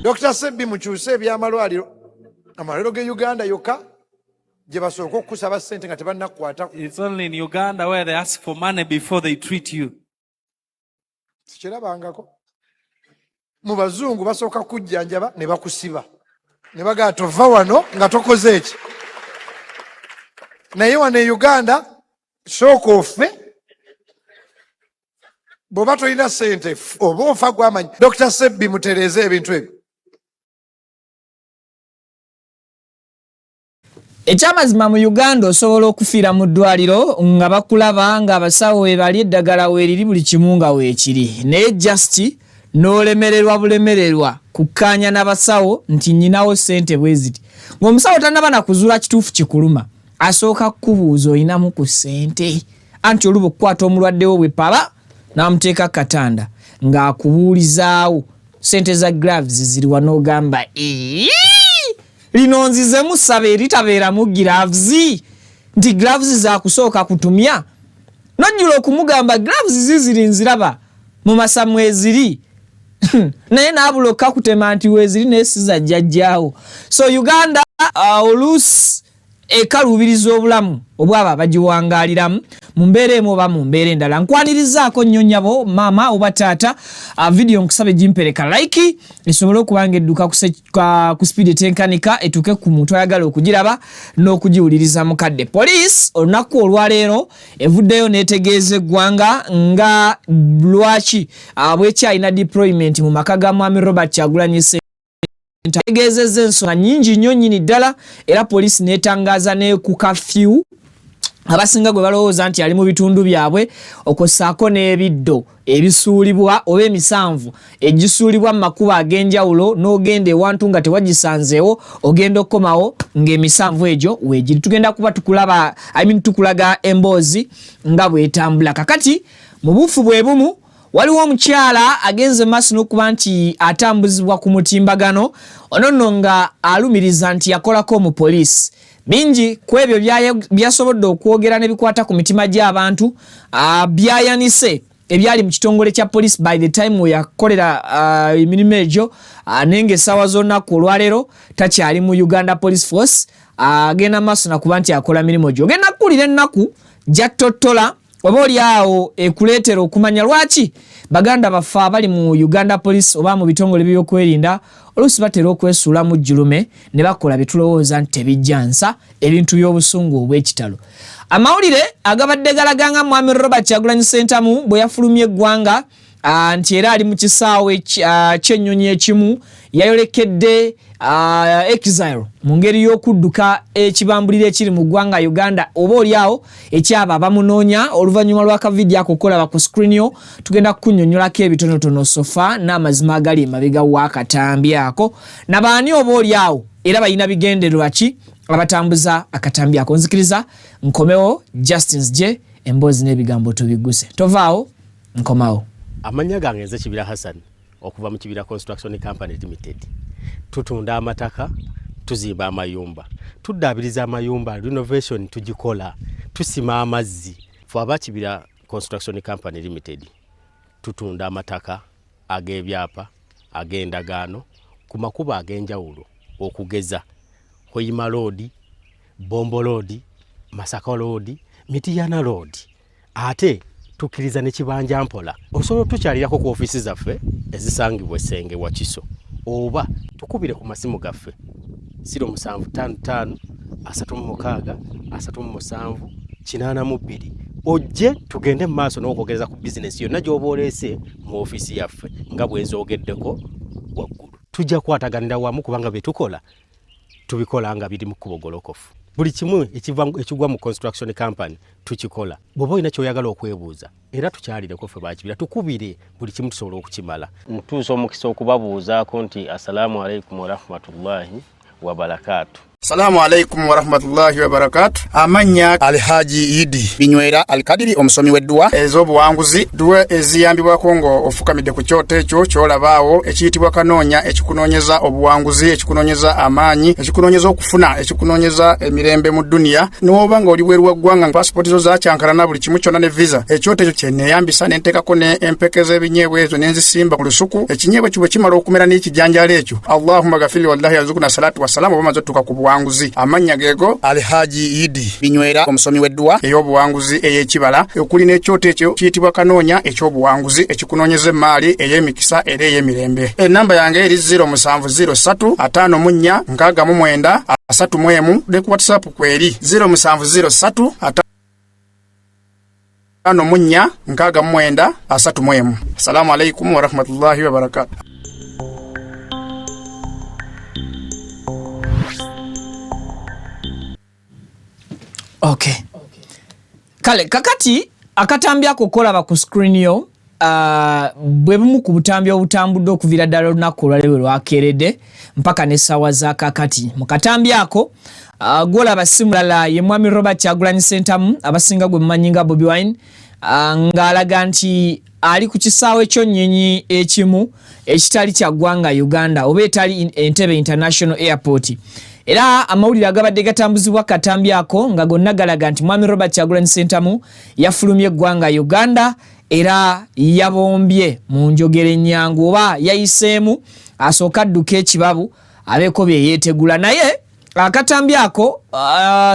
Dr. Sebbi, mukyuse ebyamalwaliro. Amalwaliro ge Uganda yokka gye basooka okukusaba ssente nga tebannakukwatako. It's only in Uganda where they ask for money before they treat you. Sikirabangako mu bazungu. Basooka kujjanjaba ne bakusiba ne bagaa tova wano nga tokoze eki. Naye wano e Uganda sooka ofe, bw'oba tolina ssente oba ofa gwamanyi. Dr. Sebbi, mutereeze ebintu ebyo. Ekyamazima, mu Uganda osobola okufiira mu ddwaliro nga bakulaba, nga abasawo webali, eddagala weeriri, buli kimu nga weekiri, naye just n'olemererwa bulemererwa kukkaanya n'abasawo nti nyinawo ssente bwe ziti. Ng'omusawo tannaba nakuzuula kituufu kikuluma, asooka kukubuuza oyinamu ku ssente. Anti oluba okukwata omulwadde wo bwe paba n'amuteeka katanda ng'akubuulizaawo ssente za gloves ziriwa, n'ogamba, "Ii, lino nzizemu ssaba eritabeeramu gloves," nti gloves zakusooka kutumya. Nojjula okumugamba gloves ziziri nziraba mu masamu eziri, naye naabula okukakutema nti weeziri naye sizajjajjaawo. So Uganda oluusi ekaluubiriza obulamu obwabo abagiwangaaliramu mu mbeera emu oba mu mbeera endala. Nkwanirizaako nnyo nnyabo, maama oba taata. Vidiyo nkusaba egimpereka like esobole okuba nga edduka ku speed etenkanika, etuuke ku muntu ayagala okugiraba n'okugiwuliriza mu kadde. Poliisi olunaku olwaleero evuddeyo n'etegeeza eggwanga nga lwaki bwekyalina deployment mu maka ga Mwami Robert Kyagulanyi. Tegeezezza ensonga nnyingi nnyo nnyini ddala, era poliisi n'etangaaza ne ku kafyu abasinga gwe balowooza nti ali mu bitundu byabwe, okwo n'ebiddo ebisuulibwa oba emisanvu egisuulibwa mu makubo ag'enjawulo, n'ogenda ewantu nga tewagisanzeewo, ogenda okukomawo ng'emisanvu egyo weegiri. Tugenda kuba tukulaba, I mean, tukulaga emboozi nga bw'etambula. Kakati mu buufu bwe bumu, waliwo omukyala agenze maaso n'okuba nti atambuzibwa ku mutimbagano ono nno nga alumiriza nti yakolako mu poliisi. Bingi ku ebyo byasobodde okwogera ne bikwata ku mitima gy'abantu, byayanise ebyali mu kitongole kya police by the time we yakolera emirimu egyo, naye ng'essaawa z'olunaku olwaleero takyali mu Uganda Police Force, agenda maaso nakuba nti akola mirimu gyo. Ogenda kuwulira ennaku gy'attottola, oba oli awo ekuleetera okumanya lwaki baganda baffe abali mu Uganda Police oba mu bitongole by'okwerinda oluusi batera okwesuula mu jjulume ne bakola bye tulowooza nti tebijja nsa, ebintu by'obusungu obw'ekitalo. Amawulire agabadde galaga nga Mwami Robert Kyagulanyi Ssentamu bwe yafulumya eggwanga, nti era ali mu kisaawe ky'ennyonyi ekimu yayolekedde exile mu ngeri y'okudduka ekibambulira ekiri mu ggwanga Uganda, oba oli awo ekyabo abamunoonya. Oluvannyuma lw'akavidiyo ako okolaba ku screen yo, tugenda kukunnyonnyolako ebitonotono sofa n'amazima agali emabega w'akatambi ako, nabaani oba oli awo era balina bigendererwa ki abatambuza akatambi ako. Nzikiriza nkomewo, Justin J, emboozi n'ebigambo tubiguse. Tovaawo, nkomawo. Amannya gange nze Kibira Hassan okuva mu Kibira Construction Company Limited. Tutunda amataka, tuzimba amayumba, tuddaabiriza amayumba, renovation tugikola, tusima amazzi. Fe aba Kibira Construction Company Limited tutunda amataka ag'ebyapa, ag'endagaano ku makubo ag'enjawulo, okugeza Hoima Road, Bombo Road, Masaka Road, Mitiyana Road, ate tukkiriza ne kibanja mpola. Osobola otukyalirako ku ofiisi zaffe ezisangibwa Essenge Wakiso, oba tukubire ku masimu gaffe 0755 36 37 82, ojje tugende mu maaso n'okwogereza ku bizinesi yonna gy'oba oleese mu ofiisi yaffe nga bwenzoogeddeko waggulu. Tujja kukwataganira wamu kubanga bye tukola tubikola nga biri mu kkubo golokofu. Buli kimu ekigwa mu construction company tukikola. Bw'oba olina ky'oyagala okwebuuza, era tukyalireko ffe bakibira, tukubire, buli kimu tusobola okukimala. Ntuusa omukisa okubabuuzaako nti assalaamu alaikum warahmatullahi wabarakaatu. Salamu alaikum warahmatullahi wabarakatu. Amannya Alhaji Idi Binywera Alkadiri, omusomi w'edduwa ez'obuwanguzi, dduwa eziyambibwako ng'ofukamidde ku kyoto ekyo ky'olabaawo ekiyitibwa kanoonya, ekikunoonyeza obuwanguzi, ekikunoonyeza amaanyi, ekikunoonyeza okufuna, ekikunoonyeza emirembe mu dduniya. N'oba ng'oli bweru wa ggwanga, pasipooti zo zakyankalana, buli kimu kyonna ne visa, ekyoto ekyo kye neeyambisa ne nteekako ne empeke z'ebinyeebwa ezo ne nzisimba ku lusuku. Ekinyeebwa ekyo bwe kimala okumera n'ekijanjaalo ekyo, Allahumma gafiri wallahi yarzuquna salatu wassalamu, oba omaze otuuka ku buwanguzi. Amannya geego Alhaji Idi Binywera, omusomi w'edduwa ey'obuwanguzi ey'ekibala, okuli n'ekyoto ekyo kiyitibwa kanoonya eky'obuwanguzi, ekikunoonyeza emmaali ey'emikisa era ey'emirembe. Ennamba yange eri 0703 54 69 31, ne ku WhatsApp kweri 0703 54 69 31. Assalamu alaikum warahmatullahi wabarakatu. Okay. Kale kakati akatambi ako kolaba ku screen yo bwe bumu ku butambi obutambudde okuviira ddala olunaku olwaleero lwakeeredde mpaka n'essaawa za kakati. Mu katambi ako gwolaba si mulala ye mwami Robert Kyagulanyi Ssentamu, abasinga gwe mumanyi nga Bobi Wine, ng'alaga nti ali ku kisaawe ky'ennyonyi ekimu ekitali kya ggwanga Uganda oba etali Entebbe International Airport. Era amawulire agabadde gatambuzibwa katambi ako nga gonna galaga nti mwami Robert Kyagulanyi Ssentamu yafulumye eggwanga Uganda era yabombye mu njogera ennyangu oba yayiseemu asooka adduka ekibabu abeeko bye yeetegula. Naye akatambi ako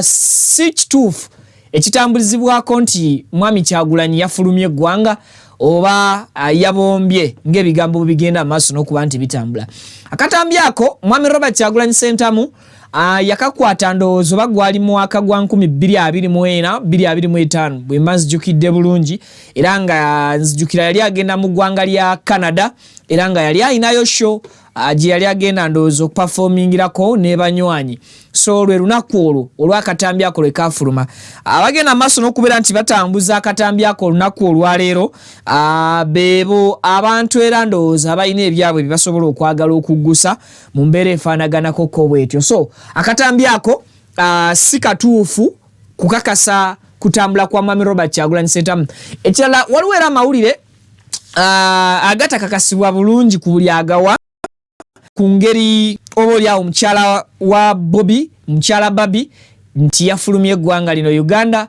si kituufu ekitambulizibwako nti mwami Kyagulanyi yafulumye eggwanga oba yabombye ng'ebigambo bwe bigenda amaaso n'okuba nti bitambula. Akatambi ako mwami Robert Kyagulanyi Ssentamu yakakwata ndowooza oba gwali mwaka gwa 2024 2025 bwe mba nzijukidde bulungi, era nga nzijukira yali agenda mu ggwanga lya Canada, era nga yali alinayo show gye yali agenda ndowooza okuperformingirako ne banywanyi. So lwe lunaku olwo olw'akatambi ako lwe kafuluma. Abagenda maaso n'okubeera nti batambuza akatambi ako olunaku olwaleero beebo abantu era ndowooza abalina ebyabwe bye basobola okwagala okuggusa mu mbeera efaanaganako ko bwetyo. So akatambi ako si katuufu kukakasa kutambula kwa mwami Robert Kyagulanyi Ssentamu. Ekirala, waliwo era amawulire agatakakasibwa bulungi ku buli agawa ku ngeri oba oli awo mukyala wa Bobi, mukyala Babi, nti yafulumye eggwanga lino Uganda.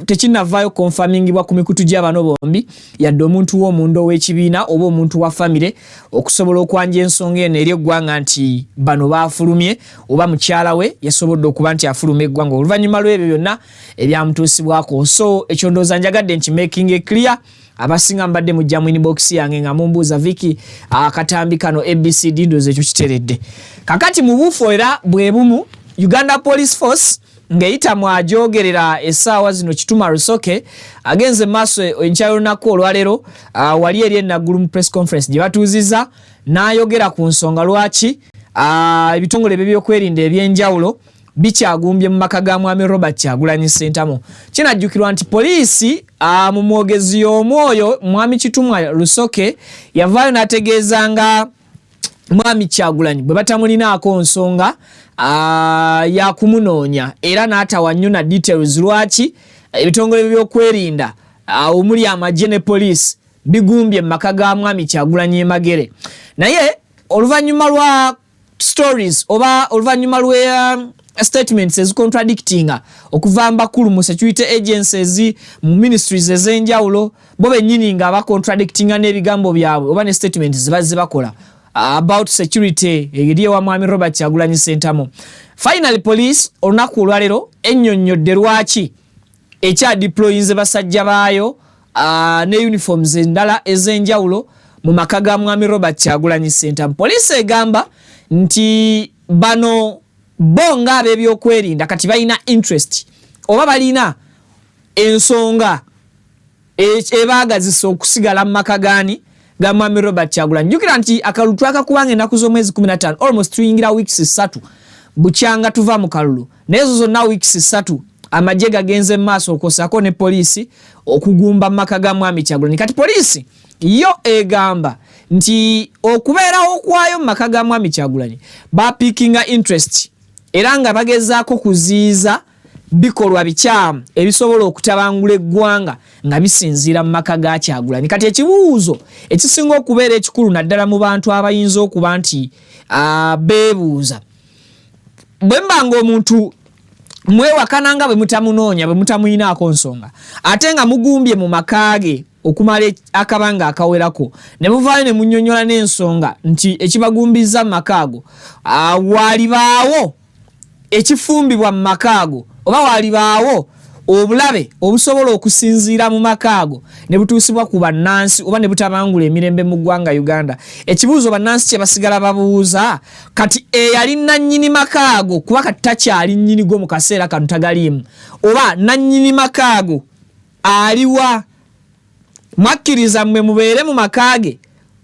Tekinnavaayo confirmingibwa ku mikutu gy'abano bombi, yadde omuntu w'omunda ow'ekibiina oba omuntu wa famire okusobola okwanja ensonga eno eri eggwanga nti bano baafulumye oba mukyala we yasobodde okuba nti afuluma eggwanga oluvannyuma lw'ebyo byonna ebyamutuusibwako. So ekyo ndowooza njagadde nti making it clear. Abasinga mbadde mujja mu inbox yange nga mumbuuza, Viki, akatambi kano ABCD, ndowooza ekyo kiteredde. Kakati mu buufu era bwe bumu, Uganda Police Force ng'eyita mu ajogerera essaawa zino Kituma Rusoke agenze maaso enkya y'olunaku olwaleero wali eri enaggulu mu press conference gye batuuzizza n'ayogera ku nsonga lwaki ebitongole by'ebyokwerinda ebyenjawulo bikyagumbye mu maka ga mwami Robert Kyagulanyi Ssentamu. Kinajjukirwa nti poliisi mu mwogezi y'omu oyo mwami Kitumwa Rusoke yavaayo n'ategeeza nga mwami Kyagulanyi bwe batamulinaako nsonga yakumunoonya, era n'atawa nnyo na details lwaki ebitongole by'okwerinda omuli amagye ne poliisi bigumbye mu maka ga mwami Kyagulanyi e Magere. Naye oluvannyuma lwa stories oba oluvannyuma lwe statements ezicontradictinga okuva mu bakulu mu security agencies, mu ministries ez'enjawulo, bo bennyini nga bacontradictinga n'ebigambo byabwe oba ne statements zibazze bakola about security eri ewa mwami Robert Kyagulanyi Ssentamu, finally police olunaku olwaleero ennyonnyodde lwaki ekyadeployinze basajja baayo ne uniforms endala ez'enjawulo mu maka ga mwami Robert Kyagulanyi Ssentamu. Poliisi egamba nti bano bo ng'ab'ebyokwerinda kati balina interest oba balina ensonga ebaagazisa okusigala mu maka gaani ga mwami Robert Kyagulanyi. Jjukira nti akalulu twakakubanga ennaku z'omwezi 15, almost tuyingira weeks 3 bukyanga tuva mu kalulu, naye ezo zonna weeks 3 amagye gagenze mu maaso okwosaako ne poliisi okugumba mu maka ga mwami Kyagulanyi. Kati poliisi yo egamba nti okubeerawo kwayo mu maka ga mwami Kyagulanyi bapickinga interest. era nga bagezaako kuziyiza bikolwa bikyamu ebisobola okutabangula eggwanga nga bisinziira mu maka ga Kyagulanyi. Kati ekibuuzo ekisinga okubeera ekikulu naddala mu bantu abayinza okuba nti beebuuza, bwe mba ng'omuntu mwewakana nga bwe mutamunoonya, bwe mutamuyinaako nsonga, ate nga mugumbye mu maka ge okumala akabanga akawerako, ne muvaayo ne munnyonnyola n'ensonga nti ekibagumbizza mu maka ago, waalibaawo ekifumbibwa mu maka ago oba waalibaawo obulabe obusobola okusinziira mu maka ago ne butuusibwa ku bannansi oba ne butabangula emirembe mu ggwanga Uganda. Ekibuuzo bannansi kye basigala babuuza kati, eyali nannyini maka ago, kuba kati takyali nnyini go mu kaseera kano, tagaliimu, oba nannyini maka ago aliwa? Mwakkiriza mmwe mubeere mu maka ge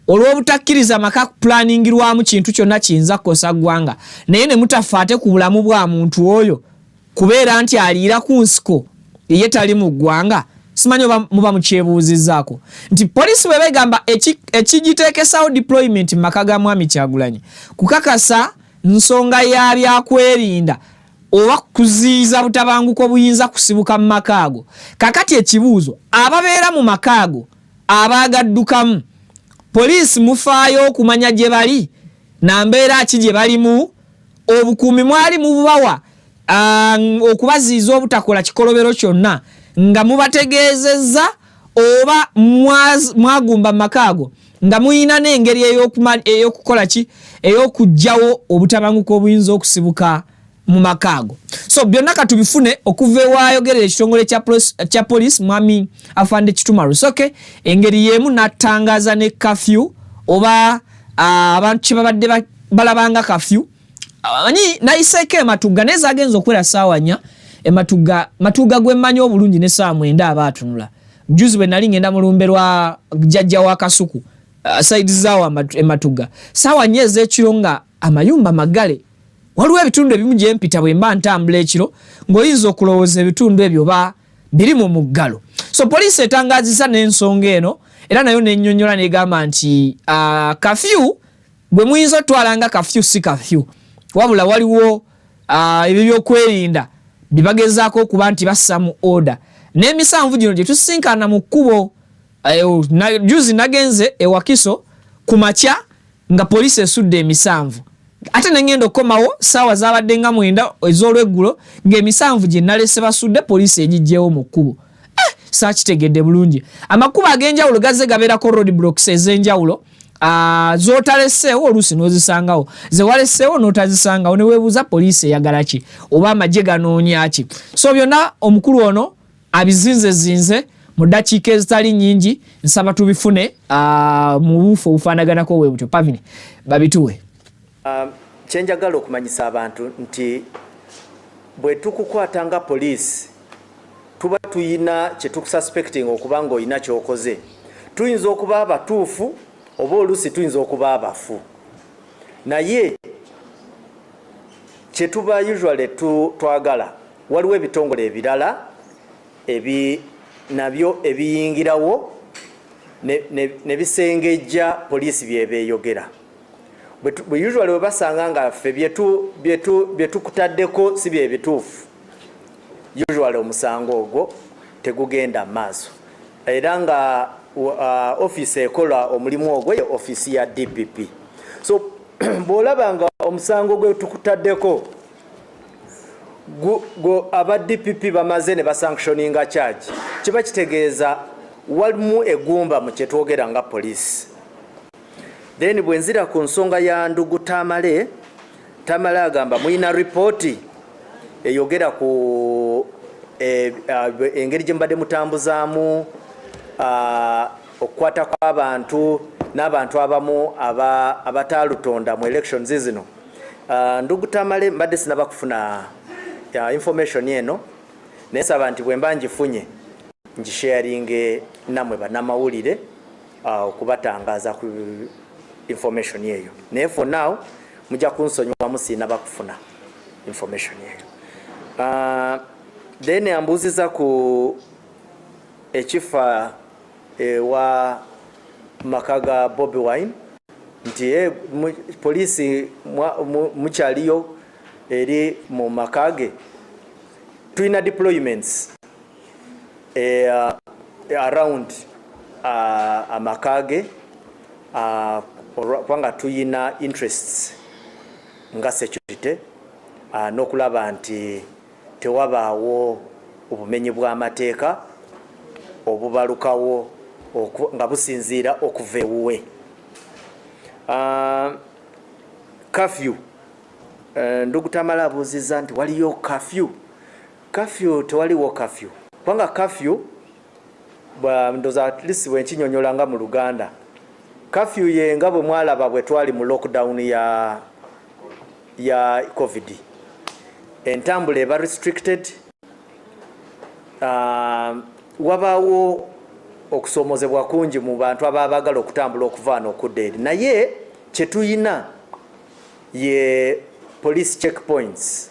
olw'obutakkiriza maka kupulaningirwamu kintu kyonna kiyinza kukosa ggwanga, naye ne mutafa ate ku bulamu bwa muntu oyo kubeera nti aliira ku nsiko ye tali mu ggwanga. Simanyi oba muba mukyebuuzizzaako nti poliisi bw'eba egamba ekigiteekesawo deployment mu maka ga Mwami Kyagulanyi kukakasa nsonga ya byakwerinda oba kuziyiza butabanguko buyinza kusibuka mu maka ago. Kakati ekibuuzo, ababeera mu maka ago abaagaddukamu, poliisi mufaayo okumanya gye bali na mbeera ki gye balimu? Obukuumi mwali mububawa okubaziyiza obutakola kikolobero kyonna nga mubategeezezza, oba mwagumba mu maka ago nga muyina n'engeri ey'okukola ki, ey'okuggyawo obutabanguko obuyinza okusibuka mu maka ago? So byonna katubifune okuva ewayogerera ekitongole kya poliisi, Mwami Afande Kituma Rusoke, engeri y'emu n'atangaza ne kafyu oba abantu kye babadde balabanga kafyu. Amanyi nayiseeko ematugga, naye zagenza okuwera ssaawa 4 ematugga. Matugga gwe mmanyi obulungi, ne ssaawa 9 aba atunula. Juzi bwe nali ngenda mu lumbe lwa jjajja wa Kasuku, side zaawo ematugga, ssaawa 4 ez'ekiro nga amayumba maggale. Waliwo ebitundu ebimu gye mpita bwe mba ntambula ekiro ng'oyinza okulowooza ebitundu ebyo ba biri mu muggalo. So poliisi etangazizza n'ensonga eno, era nayo n'ennyonnyola n'egamba nti kafyu gwe muyinza otwala nga kafyu si kafyu, wabula waliwo ebyo byokwerinda bye bagezaako okuba nti bassa mu order n'emisanvu gino gye tusinkana mu kkubo. Juzi nagenze ewakiso ku makya nga poliisi esudde emisanvu, ate nengenda okukomawo saawa zabadde nga 9 ez'olweggulo ng'emisanvu gye nalese basudde, poliisi egijjeewo mu kkubo. Saakitegedde bulungi. Amakubo ag'enjawulo gazze gabeerako road blocks ez'enjawulo, z'otaleseewo oluusi n'ozisangawo, ze waleseewo n'otazisangawo, ne weebuuza poliisi eyagala ki oba amagye ganoonya ki? So byonna omukulu ono abizinzezinze mu ddakiika ezitali nnyingi. Nsaba tubifune mu buufu obufaanaganako bwe butyo. Pavini, babituwe. Kyenjagala okumanyisa abantu nti bwe tukukwata nga poliisi, tuba tuyina kyetukususpecting okuba nga olina kyokoze. Tuyinza okuba abatuufu oba oluusi tuyinza okuba abafu, naye kyetuba usually twagala waliwo ebitongole ebirala ebi nabyo ebiyingirawo ne bisengejja poliisi byebeeyogera. Bwe usually bwe basanga nga ffe byetukutaddeko si bye bituufu, usually omusango ogwo tegugenda maaso. Era nga ofiisi ekola omulimu ogwo ye ofiisi ya DPP. So bw'olaba nga omusango gwe tukutaddeko aba DPP bamaze ne basanctioninga charge, kiba kitegeeza walimu eggumba mu kyetwogera nga poliisi. Then bwe nzira ku nsonga ya ndugu Tamale, Tamale agamba muyina ripooti eyogera ku engeri gye mubadde mutambuzaamu okukwata kw'abantu n'abantu abamu abataalutonda mu elections zino. Ndugu Tamale, mbadde sinaba kufuna information eno, naye saba nti bwe mba ngifunye ngisharinge nammwe bannamawulire okubatangaza ku information eyo. Naye for now mujja kunsonyiwamu, siinaba kufuna information eyo. Then ambuuziza ku ekifa ewa maka ga Bobi Wine nti poliisi mukyaliyo. Eri mu maka ge tulina deployments around amaka ge, kubanga tuyina interests nga security n'okulaba nti tewabaawo obumenyi bw'amateeka obubalukawo nga businziira okuva ewuwe. Curfew, ndugu Tamala abuuzizza nti waliyo curfew. Curfew, tewaliwo curfew, kubanga curfew, ndoza at least bwenkinyonyola nga mu Luganda, curfew ye nga bwe mwalaba bwe twali mu lockdown ya COVID, entambula eba restricted, wabaawo okusoomozebwa kungi mu bantu ababa baagala okutambula okuva wano okudda eri. Naye kyetuyina ye police checkpoints.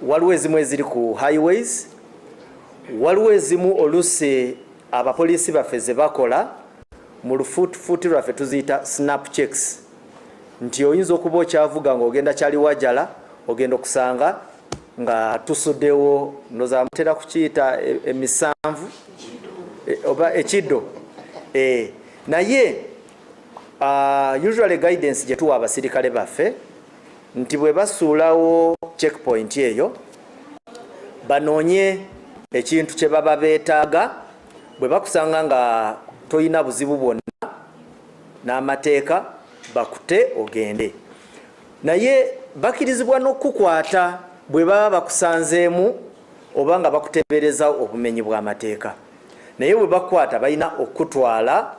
Waliwo ezimu eziri ku highways, waliwo ezimu oluusi abapoliisi baffe ze bakola mu lufuutifuuti lwaffe tuziyita snap checks, nti oyinza okuba okyavuga ng'ogenda Kyaliwajjala, ogenda okusanga nga tusuddewo, ndoza mutera kukiyita emisanvu oba ekiddo. Naye usually guidance gye tuwa abasirikale baffe nti bwe basuulawo checkpoint eyo, banoonye ekintu kye baba beetaaga. Bwe bakusanga nga toyina buzibu bwonna n'amateeka, bakute ogende. Naye bakirizibwa n'okukukwata bwe baba bakusanzeemu oba nga bakuteebereza obumenyi bw'amateeka. Naye bwe bakukwata, balina okukutwala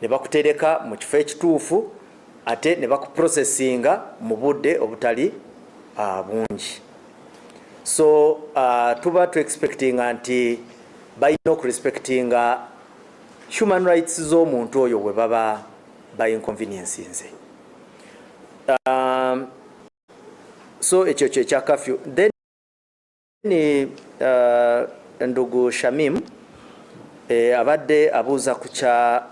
ne bakutereka mu kifo ekituufu, ate ne bakuprocessinga mu budde obutali bungi. So tuba tuexpectinga nti balina okurespectinga human rights z'omuntu oyo bwe baba ba inconveniencinze. So ekyo kyekya curfew. Then ndugu Shamim abadde abuuza ku kya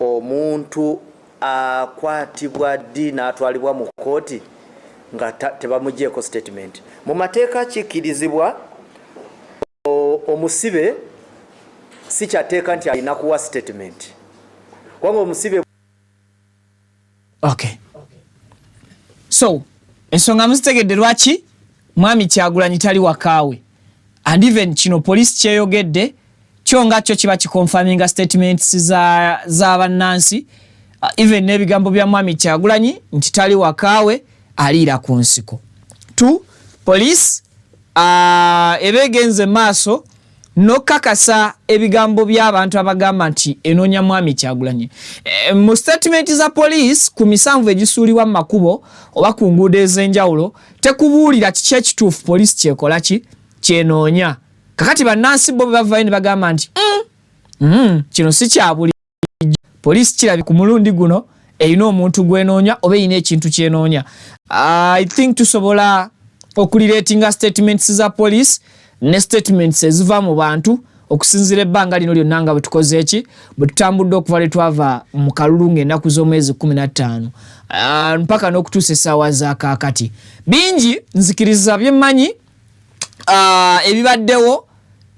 omuntu akwatibwa ddi n'atwalibwa mu kkooti nga tebamugyeko statement. Mu mateeka kikkirizibwa, omusibe si kyateeka nti alina kuwa statement, kubanga omusibe Okay, so ensonga muzitegedde lwaki mwami Kyagulanyi tali wakaawe, and even kino poliisi kyeyogedde kyo nga kyo kiba kiconfirminga statements za bannansi, even n'ebigambo bya mwami Kyagulanyi nti tali wakaawe, aliira ku nsiko. Two, police eba egenze maaso n'okukakasa ebigambo by'abantu abagamba nti enoonya mwami Kyagulanyi. Mu statement za police ku misanvu egisuulibwa mu makubo oba ku nguudo ez'enjawulo, tekubuulira kiki ekituufu poliisi kyekola, ki kyenoonya. Kakati bannansi bo bwe bavayo ne bagamba nti kino si kya bulijjo, poliisi kirabi ku mulundi guno erina omuntu gwenoonya oba erina ekintu kyenoonya. I think tusobola okurelatinga statements za police ne statements eziva mu bantu okusinziira ebbanga lino lyonna nga bwe tukoze eki, bwe tutambudde okuva lwe twava mu kalulu ng'ennaku z'omwezi 15 mpaka n'okutuusa essaawa za kaakati. Bingi nzikiriza bye mmanyi ebibaddewo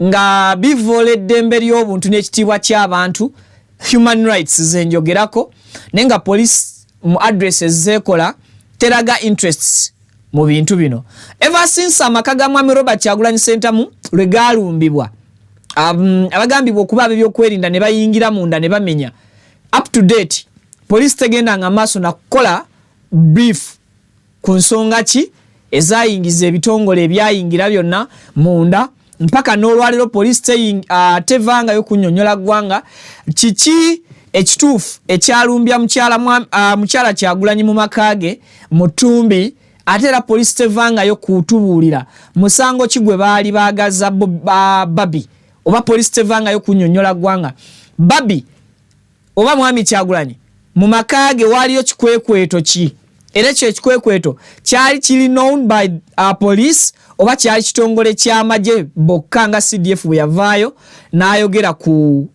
nga bivoola eddembe ly'obuntu n'ekitiibwa ky'abantu, human rights zenjogerako, naye nga police mu addresses zekola teraga interests mu bintu bino. Ever since amaka ga mwami Robert Kyagulanyi Ssentamu lwe gaalumbibwa, abagambibwa okuba ab'ebyokwerinda ne bayingira munda ne bamenya, up to date police tegendanga maaso nakukola brief ku nsonga ki ezayingiza ebitongole ebyayingira byonna munda. Mpaka n'olwaleero poliisi tevangayo kunnyonnyola ggwanga kiki ekituufu ekyalumbya mukyala Kyagulanyi mu maka ge mu ttumbi. Ate era poliisi tevangayo kutubuulira musango ki gwe baali baagaza Barbie, oba poliisi tevangayo kunnyonnyola ggwanga Barbie oba mwami Kyagulanyi mu maka ge waaliyo kikwekweto ki, era ekyo ekikwekweto kyali kiri known by police oba kyali kitongole ky'amagye bokka, nga CDF bwe yavaayo n'ayogera ku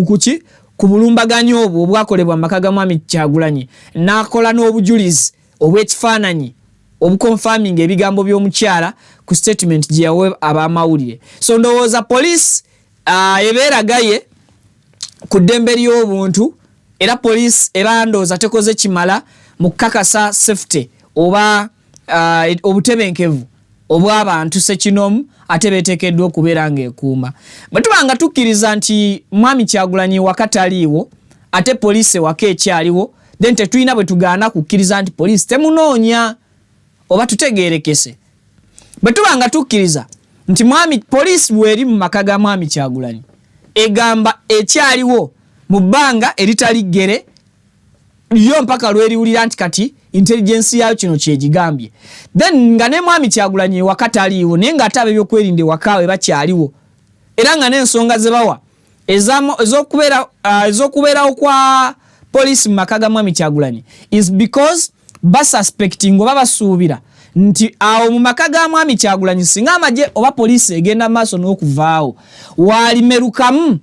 kuki. ku bulumbaganyi obwo obwakolebwa mu maka ga Mwami Kyagulanyi, n'akola n'obujulizi obw'ekifaananyi obuconfirminga ebigambo by'omukyala ku statement gye yawa abamawulire. So ndowooza poliisi ebeeragaye ku ddembe ly'obuntu, era poliisi era ndowooza tekoze kimala mu kukakasa safety oba obutebenkevu obw'abantu sekinoomu ate beeteekeddwa okubeera ng'ekuuma. Bwe tuba nga tukkiriza nti Mwami Kyagulanyi waka taliiwo, ate poliisi ewaka ekyaliwo, then tetulina bwe tugaana kukkiriza nti poliisi temunoonya oba tutegeerekese. Bwe tuba nga tukkiriza nti mwami poliisi bw'eri mu maka ga Mwami Kyagulanyi egamba ekyaliwo mu bbanga eritali ggere yo mpaka lweriwulira nti kati intelligence yayo kino kyegigambye, then nga ne Mwami Kyagulanyi ewaka taliiwo, naye ng'ate ab'ebyokwerinda ewaka we bakyaliwo, era nga n'ensonga ze bawa ez'okubeerawo kwa poliisi mu maka ga Mwami Kyagulanyi is because basuspecting oba basuubira nti awo mu maka ga Mwami Kyagulanyi singa amagye oba poliisi egenda mu maaso n'okuvaawo waalimerukamu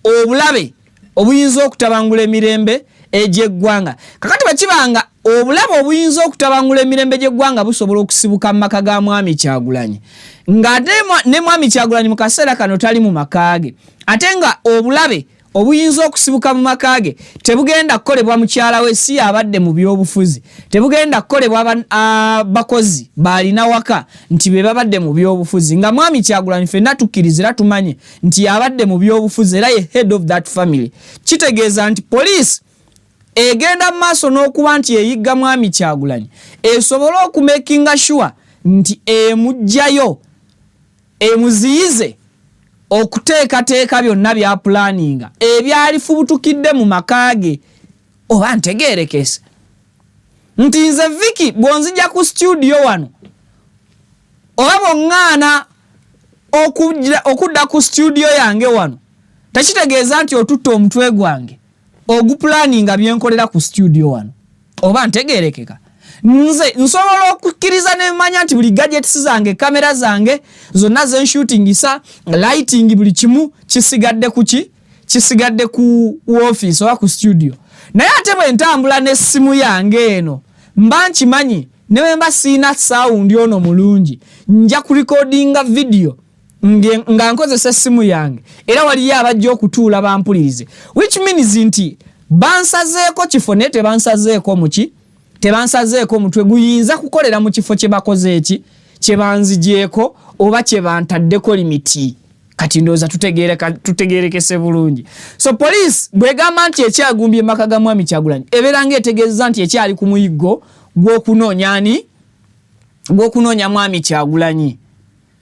obulabe obuyinza okutabangula emirembe egy'eggwanga. Kakati bwe kibanga obulabe obuyinza okutabangula emirembe gy'eggwanga busobola okusibuka mu maka ga Mwami Kyagulanyi, ng'ate ne Mwami Kyagulanyi mu kaseera kano tali mu maka ge, ate nga obulabe obuyinza okusibuka mu maka ge tebugenda kukolebwa mukyala we si abadde mu byobufuzi, tebugenda kukolebwa bakozi baalina waka nti be babadde mu byobufuzi, nga Mwami Kyagulanyi ffenna tukkiriza era tumanye nti abadde mu byobufuzi era ye head of that family, kitegeeza nti poliisi egenda mu maaso n'okuba nti eyigga Mwami Kyagulanyi esobole okumakinga sure nti emuggyayo, emuziyize okuteekateeka byonna bya pulaninga ebyalifubutukidde mu maka ge. Oba ntegeerekese nti nze Vicky bw'onzija ku studio wano oba bw'oŋŋaana okudda ku studio yange wano, tekitegeeza nti otutta omutwe gwange ogupulaninga byenkolera ku studio wano. Oba ntegeerekeka? Nze nsobola okukkiriza nemanya nti buli gadgets zange, kamera zange zonna zenshootingisa, lighting, buli kimu kisigadde kuki? Kisigadde ku office oba ku studio. Naye ate bwe ntambula n'essimu yange eno, mba nkimanyi ne bwe mba siina sound ono mulungi, nja kurecordinga video nga nkozesa essimu yange, era waliyo abajja okutuula bampulirize, which means nti bansazeeko kifo naye tebansazeeko muki, tebansazeeko mutwe guyinza kukolera mu kifo kye bakoze eki kye banzigyeko oba kye bantaddeko limit. Kati ndowooza tutegeerekese bulungi. So poliisi bw'egamba nti ekyagumbye maka ga Mwami Kyagulanyi, ebeera ng'etegeeza nti ekyali ku muyiggo gw'okunoonya ani? Gw'okunoonya Mwami Kyagulanyi.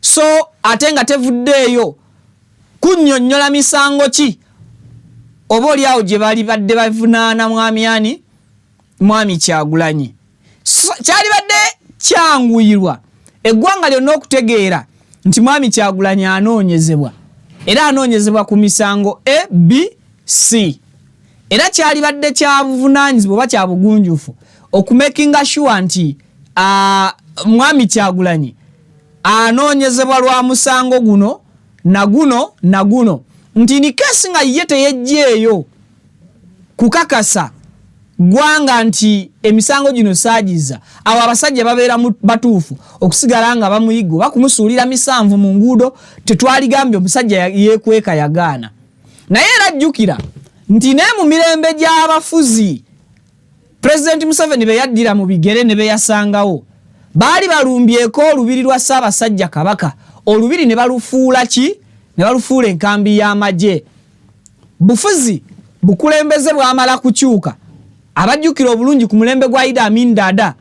So ate nga tevuddeeyo kunnyonnyola misango ki oba oli awo gye bali badde bavunaana mwami ani? Mwami Kyagulanyi. So, kyalibadde kyanguyirwa eggwanga lyonna okutegeera nti Mwami Kyagulanyi anoonyezebwa, era anoonyezebwa ku misango A, B, C. Era kyalibadde kya buvunaanyizibwa oba kya bugunjufu okumakinga sure nti Mwami Kyagulanyi anoonyezebwa lwa musango guno na guno na guno, nti in case nga ye teyejjeeyo kukakasa ggwanga nti emisango gino saagiza, awo abasajja babeera batuufu okusigala nga bamuyiga oba kumusuulira misanvu mu nguudo. Tetwaligambye omusajja yeekweka yagaana. Naye era jjukira nti naye mu mirembe gy'abafuzi Pulezidenti Museveni be yaddira mu bigere ne be yasangawo, baali balumbyeko olubiri lwa Ssaabasajja Kabaka, olubiri ne balufuula ki? Ne balufuula enkambi y'amagye. Bufuzi bukulembeze bwamala kukyuka. Abajjukira obulungi ku mulembe gwa Idi Amin Dada,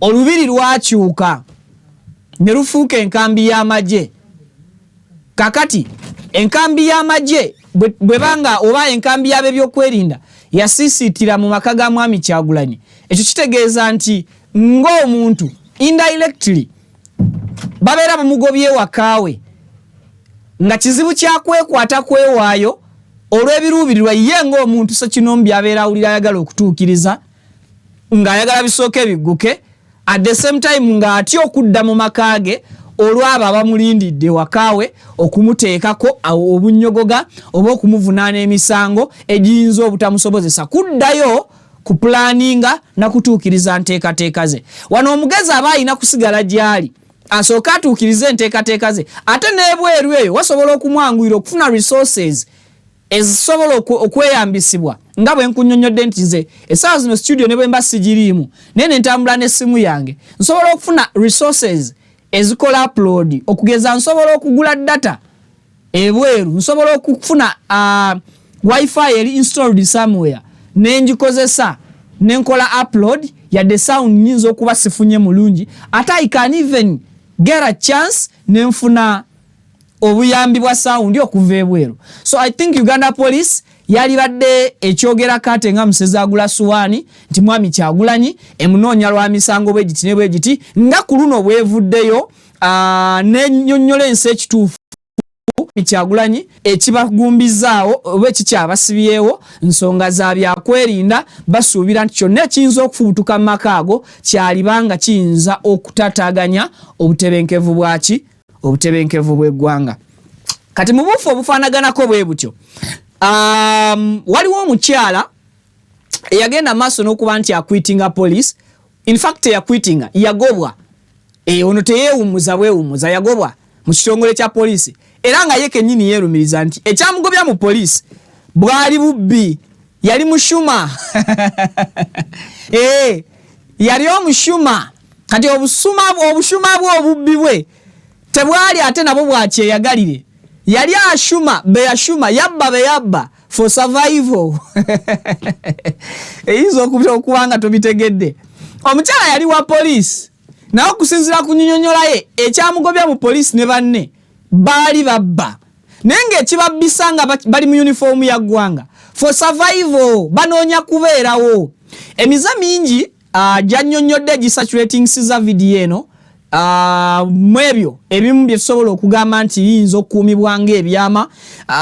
olubiri lwakyuka ne lufuuka enkambi y'amagye. Kakati enkambi y'amagye bwebanga oba enkambi y'ab'ebyokwerinda yasiisiitira mu maka ga Mwami Kyagulanyi, ekyo kitegeeza nti ng'omuntu indirectly babeera bamugobye ewakaawe, nga kizibu kyakwekwata kwewaayo olw'ebiruubirirwa ye ng'omuntu sekinombi byabeera awulira ayagala okutuukiriza, ng'ayagala bisooke bigguke, at the same time ng'atya okudda mu maka ge. Olwabo abamulindidde wakaawe okumuteekako obunnyogoga oba okumuvunaana emisango egiyinza obutamusobozesa kuddayo kupulaninga nakutuukiriza nteekateeka ze. Wano omugezi aba alina kusigala gy'ali asooke atuukirize enteekateeka ze, ate n'ebweru eyo wasobola okumwanguyira okufuna resources ezisobola okweyambisibwa. Nga bwe nkunnyonnyodde nti nze essaawa zino studio ne bwe mba sigiriimu, naye ne ntambula n'essimu yange, nsobola okufuna resources ezikola upload. Okugeza, nsobola okugula data ebweru, nsobola okufuna WiFi eri installed somewhere nengikozesa nenkola upload, yadde sound nyinza okuba sifunye mulungi. Ate I can even get a chance nenfuna obuyambi bwa sound okuva ebweru. So I think Uganda Police yalibadde ekyogerako ate nga musezi agula suwaani nti mwami Kyagulanyi emunoonya lwa misango bwe giti ne bwe giti, nga ku luno bwevuddeyo nenyonnyola ensi ekituufu Kyagulanyi ekibagumbizaawo oba ekikyabasibyewo nsonga za byakwerinda. Basuubira nti kyonna ekiyinza okufubutuka mu maka ago kyalibanga kiyinza okutataaganya obutebenkevu bwaki, obutebenkevu bw'eggwanga. Kati mu buufu obufaanaganako bwe butyo, waliwo omukyala eyagenda maaso n'okuba nti aquittinga police. In fact, eyaquittinga yagobwa. Ono teyeewummuza bwewummuza, yagobwa mu kitongole kya poliisi, era nga ye kennyini yeerumiriza nti ekyamugobya mu poliisi bwali bubbi. Yali mushuma, yali omushuma. Kati obusuma, obushuma bwe, obubbi bwe tebwali ate nabwo bwakyeyagalire. Yali ashuma beyashuma, yabba beyabba for survival. Eyinza okuba nga tobitegedde. Omukyala yali wa poliisi, naye okusinziira ku nnyonnyola ye, ekyamugobya mu poliisi ne banne baali babba, naye ng'ekibabbisa nga bali mu yunifoomu ya ggwanga for survival, banoonya kubeerawo. Emize mingi gyannyonnyodde gisaturatingisiza vidiyo eno. Mu ebyo ebimu bye tusobola okugamba nti biyinza okukuumibwa ng'ebyama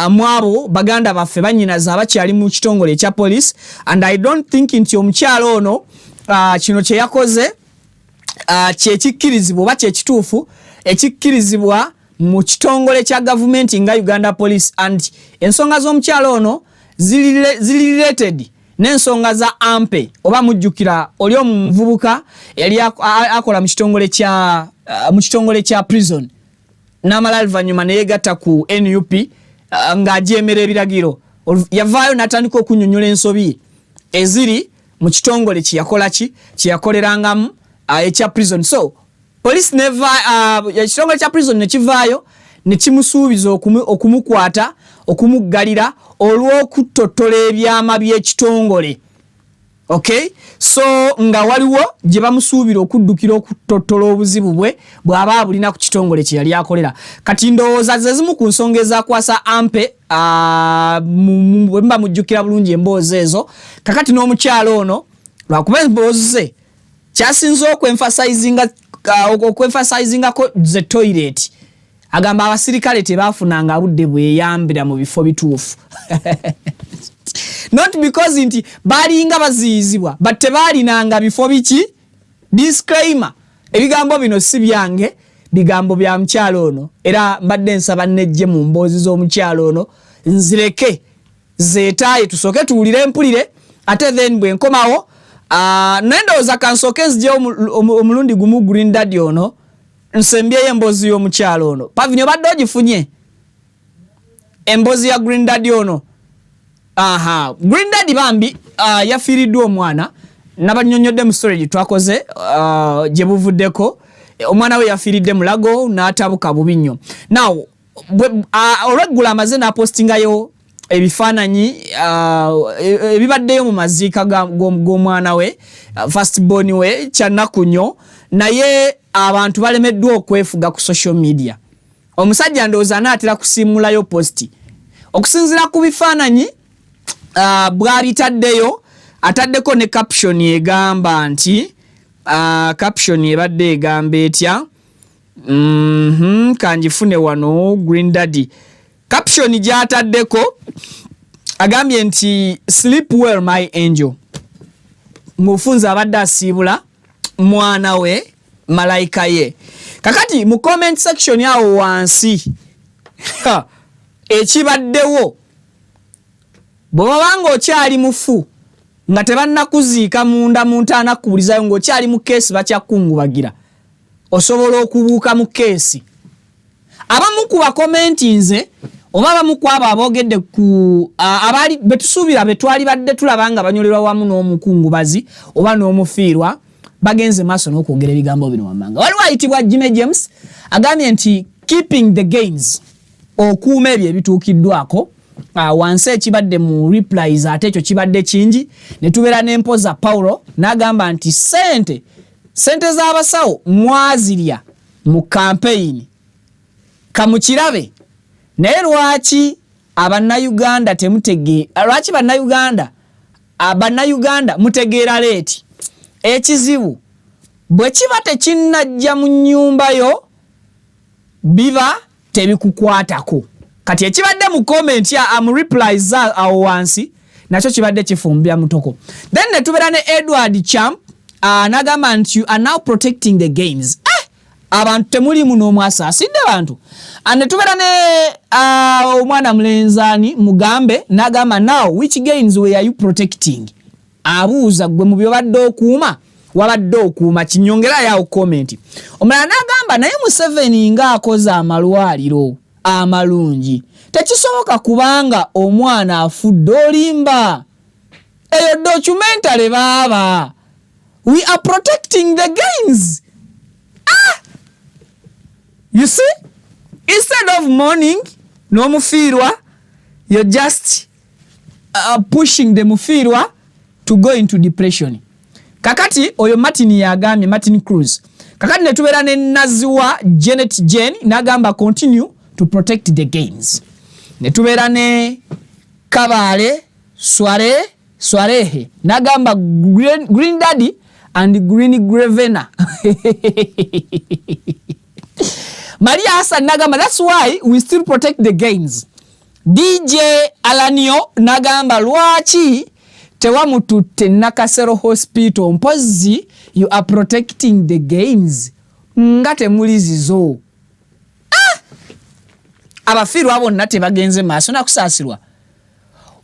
mu abo baganda baffe bannyinaze abakyali mu kitongole ekya police. And I don't think nti omukyalo ono kino kye yakoze kyekikkirizibwa oba kyekituufu ekikkirizibwa mu kitongole kya gavumenti nga Uganda Police. And ensonga z'omukyalo ono ziri related n'ensonga za Ampe. Oba mujjukira oli omuvubuka yali akola mu kitongole kya prison, n'amala oluvannyuma neyegatta ku NUP ng'ajeemera ebiragiro. Yavaayo n'atandika okunnyonnyola ensobi eziri mu kitongole kyeyakola ki kyeyakolerangamu ekya prison. So police neva, ekitongole kya prison nekivaayo nekimusuubiza okumukwata, okumuggalira olw'okutottola ebyama by'ekitongole. Okay, so nga waliwo gye bamusuubira okuddukira okutottola obuzibu bwe bw'aba abulina ku kitongole kye yali akolera. Kati ndowooza ze zimu ku nsonga ezakwasa Ampe, bwe muba mujjukira bulungi emboozi ezo. Kakati n'omukyalo ono, lwakuba emboozi ze kyasinze okwemphasizingako ze toilet. Agamba abasirikale tebafunanga budde bweyambira mu bifo bituufu, not because nti balinga baziyizibwa, but tebaalinanga bifo biki. Disclaimer, ebigambo bino si byange, bigambo bya mukyalo ono, era mbadde nsaba nejje mu mboozi z'omukyalo ono nzireke zeetaaye, tusooke tuwulire empulire, ate then bwe nkomawo. Naye ndowooza kansooke nzijewo omulundi gumu Green Daddy ono, nsembyeyo emboozi y'omukyalo ono. Pavini, obadde ogifunye emboozi ya Green Daddy ono? Aha, Green Daddy bambi yafiiriddwa omwana. Nabanyonyodde mu story gye twakoze gye buvuddeko. Omwana we yafiiridde Mulago n'atabuka bubi nnyo. Now olweggulo amaze n'apostingayo ebifaananyi ebibaddeyo mu maziika g'omwana we, first born we. Kyannaku nnyo, naye abantu balemeddwa okwefuga ku social media. Omusajja ndowooza anaatera kusiimulayo post okusinziira ku bifaananyi bw'abitaddeyo. Ataddeko ne caption egamba nti, caption ebadde egamba etya? Kanjifune wano. Green Daddy caption gy'ataddeko agambye nti, "Sleep well, my angel." Mu bufunze abadde asiibula mwana we. Malayika ye. Kakati mu comment section awo wansi ekibaddewo, bwe wabanga okyali mufu nga tebannakuziika munda mu ntaana kubulizayo ng'okyali mu keesi bakyakungubagira, osobola okubuuka mu keesi. Abamu ku bakomentinze oba abamu ku abo aboogedde ku abaali betusuubira betwali badde tulaba nga banyolerwa wamu n'omukungubazi oba n'omufiirwa bagenze maaso n'okwogera ebigambo bino wammanga. Waliwo ayitibwa Jimmy James agambye nti keeping the gains, okuuma ebyo ebituukiddwako. Wansi ekibadde mu replies ate ekyo kibadde kingi. Ne tubeera n'empoza Paulo n'agamba nti sente z'abasawo mwazirya mu campaign, kamukirabe. Naye lwaki abannayuganda temutege, lwaki bannayuganda mutegeera late? Ekizibu bwe kiba tekinnajja mu nnyumba yo biba tebikukwatako. Kati ekibadde mu comment ya mu replies awo wansi nakyo kibadde kifumbya mutoko. Then ne tubeera ne Edward Champ n'agamba nti you are now protecting the gains. Abantu temulimu n'omwasaasidde bantu. Ne tubeera ne omwana mulenzaani Mugambe n'agamba now which gains were you protecting? Abuuza gwe mu byobadde okuuma wabadde okuuma kinyongerayo awo comment. Omulala n'agamba naye Museveni ng'akoze amalwaliro amalungi, tekisoboka kubanga omwana afudde olimba. Eyo documentary baaba. We are protecting the gains. You see, instead of mourning n'omufiirwa, you're just pushing the mufiirwa to go into depression. Kakati oyo Martin yagambye, Martin Cruz. Kakati ne tubeera ne Naziwa Janet Jane n'agamba continue to protect the gains. Ne tubeera ne Kabaale Sware Swarehe n'agamba Green Daddy and Green Grevena. Maria Hassan n'agamba that's why we still protect the gains. DJ Alanio n'agamba lwaki tewamututte Nakasero Hospital, mpozzi you are protecting the gains nga temuli zizo. Abafiirwa bonna tebagenze maaso nakusaasirwa.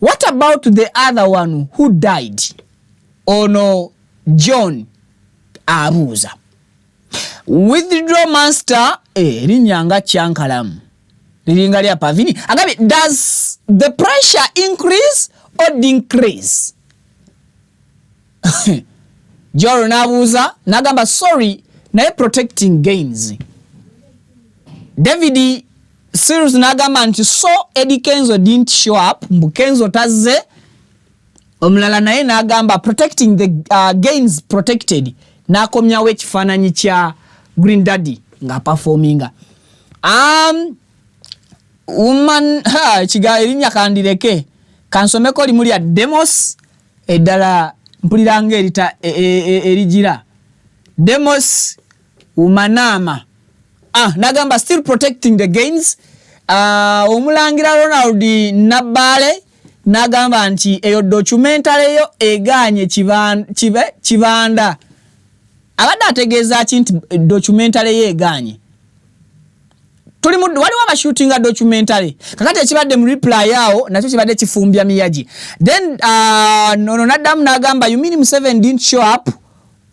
What about the other one who died? Ono John abuuza. Withdraw Master, erinnya nga kyankalamu liringa lya Pavini, agambye does the pressure increase or decrease? Joro n'abuuza n'agamba sorry naye protecting gains. David Sears n'agamba nti so Eddie Kenzo didn't show up, mbu Kenzo tazze. Omulala naye n'agamba protecting the gains protected, n'akomyawo ekifaananyi kya Green Daddy nga performinga. Woman ha kiga erinnya kandireke kansomeko limu lya Demos, eddala mpulira nga erita erigira Demos Umanama. Nagamba still protecting the gains. Omulangira Ronald Nabale nagamba nti eyo documentary yo eganye kibanda. Abadde ategeeza ki nti documentary yo eganye? Tuli mu waliwo abashootinga documentary. Kakati ekibadde mu reply awo nakyo kibadde kifumbya miyaji. Then ono naddamu n'agamba you mean Museveni didn't show up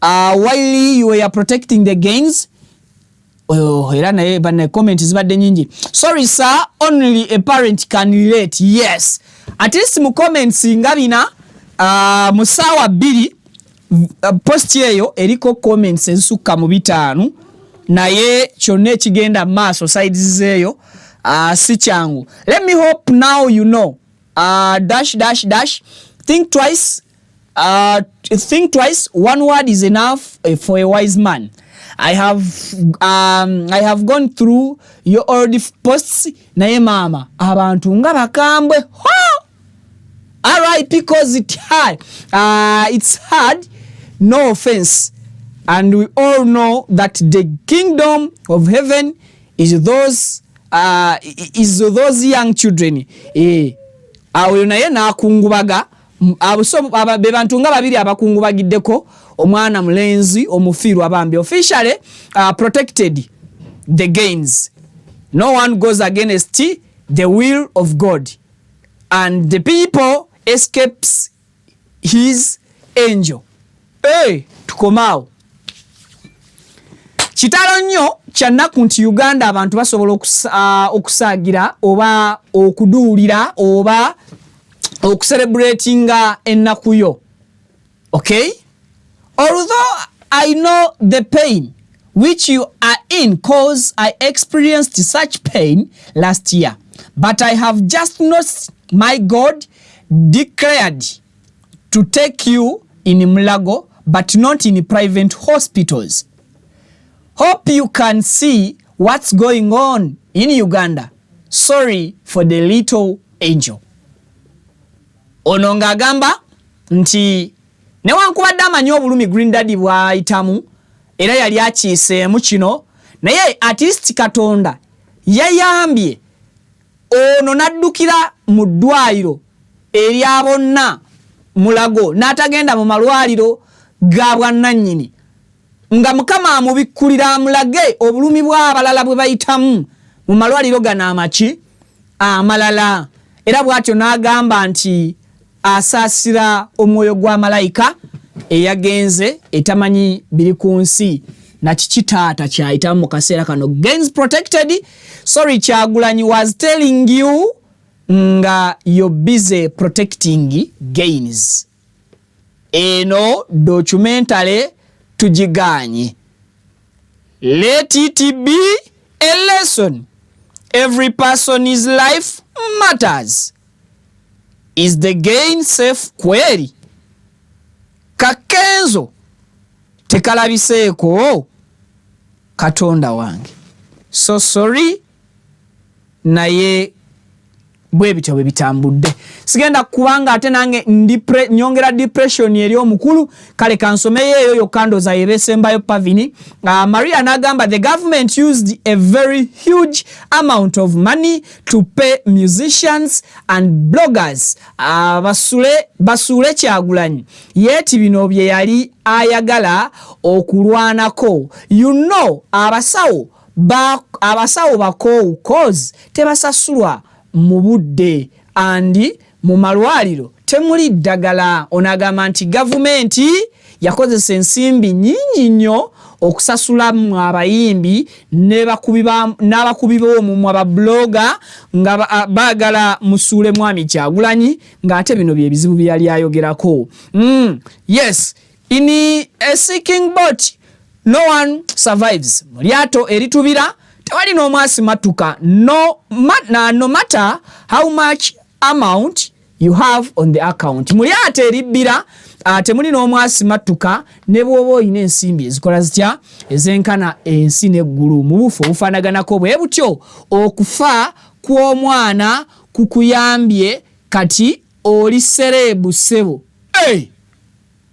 while you were protecting the gains? Oh, era naye bana comment zibadde nyingi. Sorry sir, only a parent can relate. Yes, at least mu comments nga bina mu ssaawa 2 post eyo eriko comments ezisukka mu 5, naye kyonna ekigenda mu maaso sides zeeyo si kyangu. Let me hope now you know. Dash dash dash think twice. Think twice. One word is enough for a wise man. I have gone through your old posts. Naye mama abantu nga bakambwe. RIP because it hard. It's hard. No offense. And we all know that the kingdom of heaven is those young children. Awo naye n'akungubaga Be bantu nga babiri abakungubagiddeko omwana mulenzi omufiirwa bambi. Officially protected the gains. No one goes against the will of God and the people escapes his angel. Hey, tukomaawo. Kitalo nnyo, kyannaku nti Uganda abantu basobola okusaagira oba okuduulira oba okucelebratinga ennaku yo. Okay, although I know the pain which you are in, cause I experienced such pain last year, but I have just not my God declared to take you in Mulago, but not in private hospitals. Hope you can see what's going on in Uganda. Sorry for the little angel. Ono ng'agamba nti newankubadde amanyi obulumi Green Daddy bw'ayitamu, era yali akiiseemu kino, naye at least Katonda yayambye ono n'addukira mu ddwaliro erya bonna Mulago, n'atagenda mu malwaliro ga bwannannyini, nga Mukama amubikkulira amulage obulumi bw'abalala bwe bayitamu mu malwaliro gano amaki amalala. Era bw'atyo n'agamba nti asaasira omwoyo gwa malayika eyagenze etamanyi biri ku nsi nakiki taata kyayitamu mu kaseera kano. Gains protected. Sorry, Kyagulanyi was telling you nga you're busy protecting gains. Eno documentary tugiganye. Let it be a lesson. Every person's life matters. Is the gain safe? Kweri kakenzo tekalabiseeko. Katonda wange, so sorry, naye bwe bityo bwe bitambudde. Sigenda kubanga ate nange nyongera depression eri omukulu. Kale kansomeyo eyo yokka, ndooza yebesembayo. Pavini Maria n'agamba, the government used a very huge amount of money to pay musicians and bloggers basuule Kyagulanyi, yet bino bye yali ayagala okulwanako. Abasawo bakoowu cause tebasasulwa mu budde and mu malwaliro temuli ddagala. Ono agamba nti gavumenti yakozesa ensimbi nnyingi nnyo okusasulamu abayimbi n'abakubi b'omumwa, ba blogger, nga baagala musuule mwami Kyagulanyi, ng'ate bino bye bizibu bye yali ayogerako. Yes, in a sinking boat no one survives. Mu lyato eritubira tewali n'omwasimatuka. No matter how much amount you have on the account. Mu lyato eribbira temuli n'omwasimatuka, ne bw'oba olina ensimbi ezikola zitya, ezenkana ensi n'eggulu. Mu bufu obufaanaganako bwe butyo, okufa kw'omwana kukuyambye kati oli celeb, ssebo. Hey!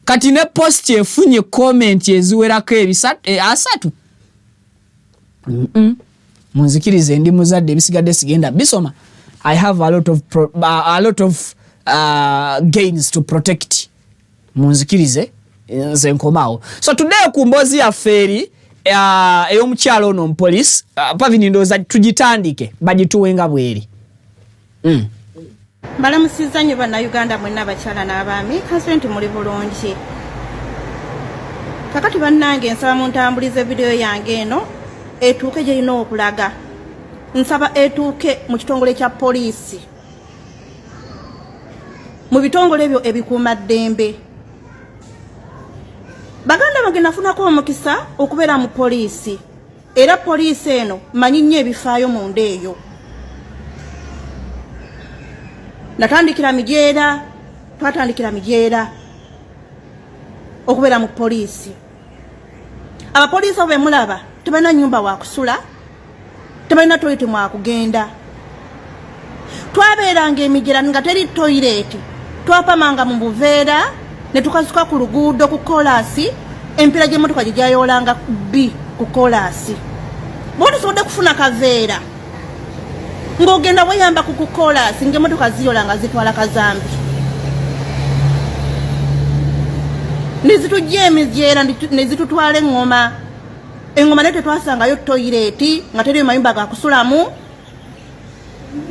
Kati ne post efunye comment eziwerako 300. Munzikirize, ndi muzadde, ebisigadde sigenda bisoma. I have a lot of gains to protect. Munzikirize, nze nkomaawo. So today ku mboozi yaffe eri ey'omukyalo ono omupoliisi, Pavini, ndowooza tugitandike bagituwe nga bweri. Mbalamusizza nnyo Bannayuganda mwenna, abakyala n'abaami. Kansule nti muli bulungi. Kakati bannange, nsaba muntambulize vidiyo yange eno etuuke gyerina okulaga. Nsaba etuuke mu kitongole kya poliisi, mu bitongole ebyo ebikuuma ddembe. Baganda bange, nafunako omukisa okubeera mu poliisi, era poliisi eno manyi nnyo ebifaayo munda eyo. Natandikira Mijeera, twatandikira Mijeera okubeera mu poliisi. Abapoliisi abo bemulaba tebalina nyumba wakusula, tebalina toilet mwakugenda. Twabeeranga emijera nga teri toilet, twapamanga mu buveera ne tukasuka ku luguudo ku kolaasi, emipiira gy'emmotoka gye gyayolanga bbi ku kolaasi. Bwe tusobodde kufuna kaveera ng'ogenda weyamba ku kukolaasi ng'emmotoka ziyola nga zitwala kazambi. Nezitujja emijeera nezitutwala eŋŋoma. Eŋŋoma naye tetwasangayo toyireeti, nga teriyo mayumba gakusulamu.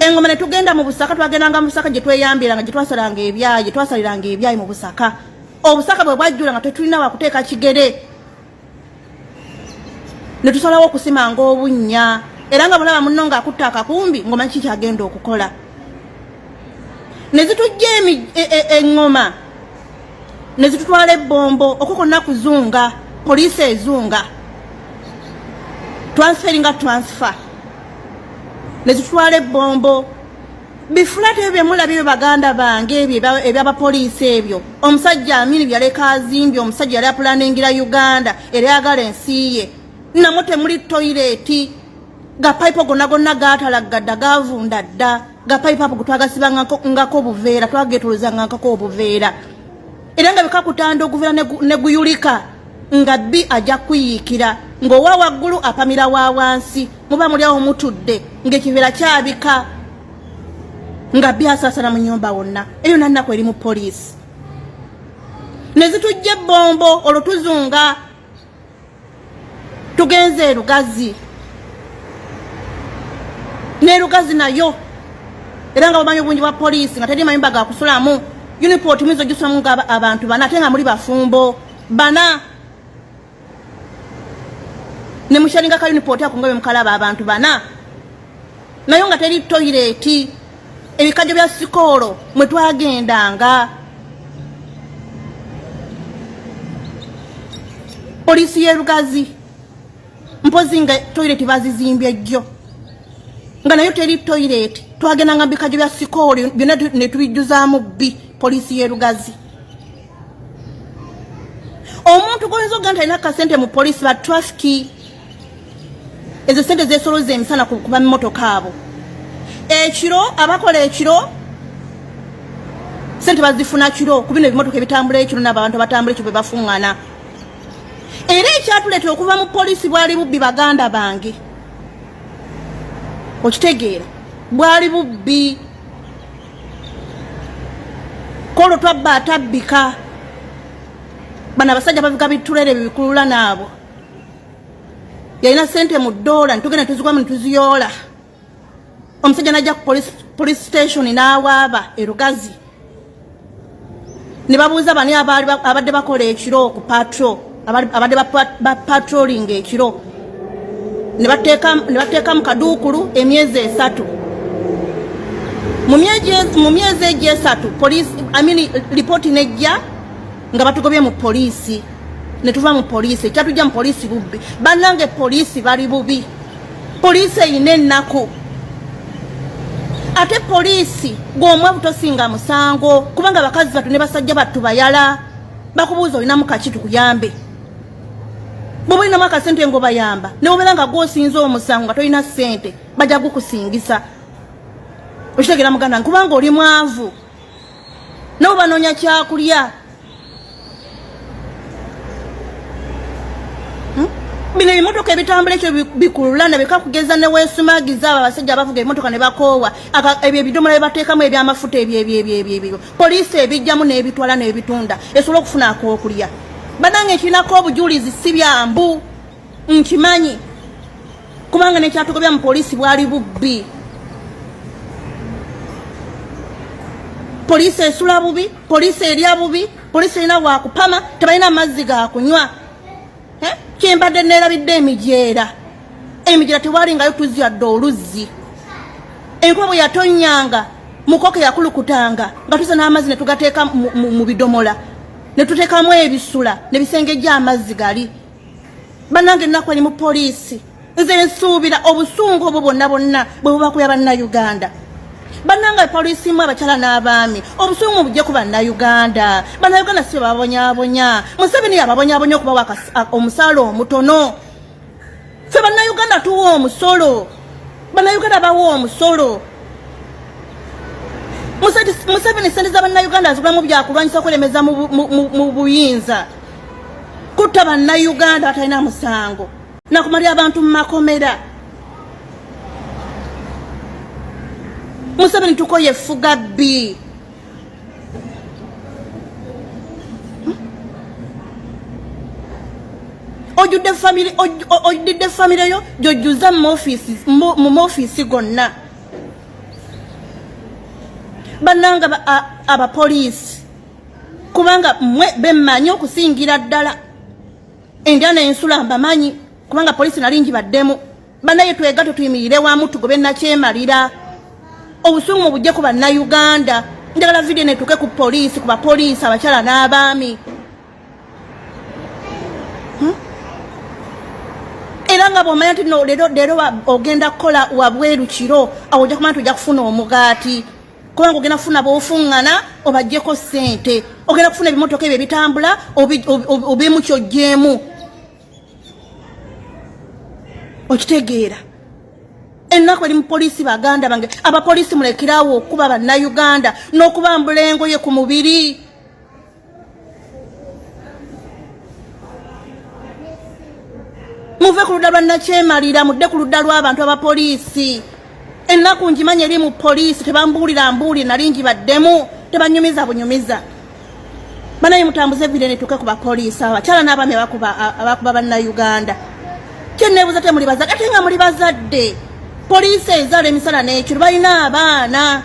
Eŋŋoma ne tugenda mu busaka, twagendanga mu busaka gye tweyambiranga, gye twasalanga ebyayi, gye twasaliranga ebyayi mu busaka. Obusaka bwe bwajjula nga tetulina wakuteeka kigere, ne tusalawo okusimanga obunnya. Era nga bulaba munno ng'akutta akakumbi ng'omanyi ki kyagenda okukola. Ne zitujja eŋŋoma ne zitutwala ebbombo, okwo kwonna kuzunga, poliisi ezunga, transfer nga transfer, ne zitutwala ebbombo. Bifulata ebyo byemulabye ebyo baganda bange, ebyo ebyabapoliisi ebyo omusajja Amini byaleka azimbye. Omusajja yali apulaningira Uganda, era yagala ensi ye. Namwe temuli toyireeti, gapayipo gonna gonna gatalagga dda, gavunda dda. Gapayipo apo gwe twagasibangako obuveera, twagetolozangako obuveera, era nga bikakutanda oguveera ne guyulika nga bbi ajja kuyiikira ng'owa waggulu apamira wa wansi. Muba muli awo mutudde ng'ekiveera kyabika nga bbi asaasana mu nyumba wonna. Eyo nannaku eri mu poliisi. Ne zitujja ebbombo, olwo tuzunga tugenze erugazi. N'erugazi nayo era nga bamanyi obungi bwa poliisi, nga teri mayumba gakusulamu. Uniport muyinza ogisulamu nga abantu bana, ate nga muli bafumbo bana, ne musharinga ka uniport ako nga bwe mukalaba abantu bana, nayo nga teri toyireeti. Ebikajjo bya sikoolo mwe twagendanga. Poliisi y'erugazi mpozi nga toyireti bazizimbye jjo, nga nayo teri toyireti. Twagendanga mu bikajjo bya sikoolo byonna ne tubijjuzaamu bbi. Poliisi y'erugazi, omuntu goyinza okugamba nti alina kasente mu poliisi, ba trafiki. Ezo sente zesoloza emisana kuba mimotoka abo. Ekiro abakola ekiro sente bazifuna kiro ku bino ebimotoka ebitambula ekiro, n'abantu abatambula ekiro bwe bafuŋŋana. Era ekyatuleetera okuva mu poliisi bwali bubbi, baganda bange. Okitegeera, bwali bubbi. Kolo twabba atabbika. Bano abasajja bavuga bitulere bikulula naabo, yalina sente mu ddoola, nitugenda netuzigwamu netuziyoola. Omusajja najja ku police station n'awaaba erugazi, ne babuuza bani abadde bakola ekiro ku patrol, abadde ba patrolling ekiro, ne bateeka mu kaduukulu emyezi 3. Mu myezi egyo 3, police, I mean, lipooti nejja nga batugobye mu poliisi, ne tuva mu poliisi. Ekyatujja mu poliisi bubbi. Bannange, poliisi bali bubi, poliisi eyina ennaku. Ate poliisi gw'omwavu tosinga musango, kubanga abakazi battu ne basajja battu bayala bakubuuza, olinamu kaki tukuyambe? Bw'oba olinamu akasente ng'obayamba, ne wobeera nga gwosinza omusango nga tolina ssente, bajja gukusingisa. Okitegeera muganda, kubanga oli mwavu, nabo banoonya kyakulya. Bino ebimotoka ebitambula ekyo bikululana bikakugeza neweesumagiza. Abo abasajja abavuga ebimotoka ne bakoowa, ebyo ebidomola bye bateekamu ebyamafuta, ebyo ebyo ebyo ebyo ebyo poliisi ebijjamu n'ebitwala n'ebitunda esobole okufuna ak'okulya. Banange, nkirinako obujulizi, si byambu, nkimanyi, kubanga nekyatugobya mu poliisi bwali bubbi. Poliisi esula bubi, poliisi erya bubi, poliisi erina wakupama, tebalina mazzi gakunywa. Kyembadde neerabidde, emijeera. Emijeera tewalingayo tuzzi yadde oluzzi. Enkuba bwe yatonyanga, mukoke yakulukutanga nga tuza n'amazzi ne tugateeka mu bidomola, ne tuteekamu ebisula ne bisengejja amazzi gali. Bannange, ennaku eri mu poliisi. Nze nsuubira obusungu obwo bwonna bwonna bwe bubakubya Bannayuganda. Bannange, poliisi mu abakyala n'abaami, obusungu bujje ku Bannayuganda. Bannayuganda si babonyabonya, Museveni yababonyabonya okubawa omusaala omutono. Ffe Bannayuganda tuwa omusolo, Bannayuganda bawa omusolo. Museveni sente za Bannayuganda azigulamu byakulwanyisa, okwelemeza mu buyinza, kutta Bannayuganda batalina musango, nakumalira abantu mu makomera. Museveni, tukoye effuga bbi. Ojjudde famire, oddidde famire yo gyojjuza mu maofiisi gonna. Bannanga abapoliisi, kubanga mmwe bemmanyi okusingira ddala endya n'ensula mbamanyi, kubanga poliisi nali ngibaddemu. Bannaye twegatte tuyimirire wamu tugobe nakyemalira. Obusungu mubujje ku Bannayuganda. Njagala vidiyo netuuke ku poliisi, ku bapoliisi abakyala n'abaami. Era nga bw'omanya nti no leero leero ogenda kukola wabweru kiro, awo ojja kumanya nti ojja kufuna omugaati, kubanga ogenda kufuna b'ofuŋŋana obaggyeko ssente, ogenda kufuna ebimotoka ebyo ebitambula obeemu ky'oggyeemu. Okitegeera ennaku eri mu poliisi. Baganda bange abapoliisi, mulekerawo okuba Bannayuganda n'okubambula engoye ku mubiri. Muve ku ludda lwa nakyemalira, mudde ku ludda lw'abantu abapoliisi. Ennaku ngimanyi eri mu poliisi, tebambuulira mbuulire, nali ngibaddemu, tebanyumiza bunyumiza. Banaye mutambuze ebire netuuke ku bapoliisi abakyala n'abaami abakuba Bannayuganda. Kyeneebuuza, temuli bazadde? Ate nga muli bazadde. Poliisi ezaala emisana n'ekiro, balina abaana,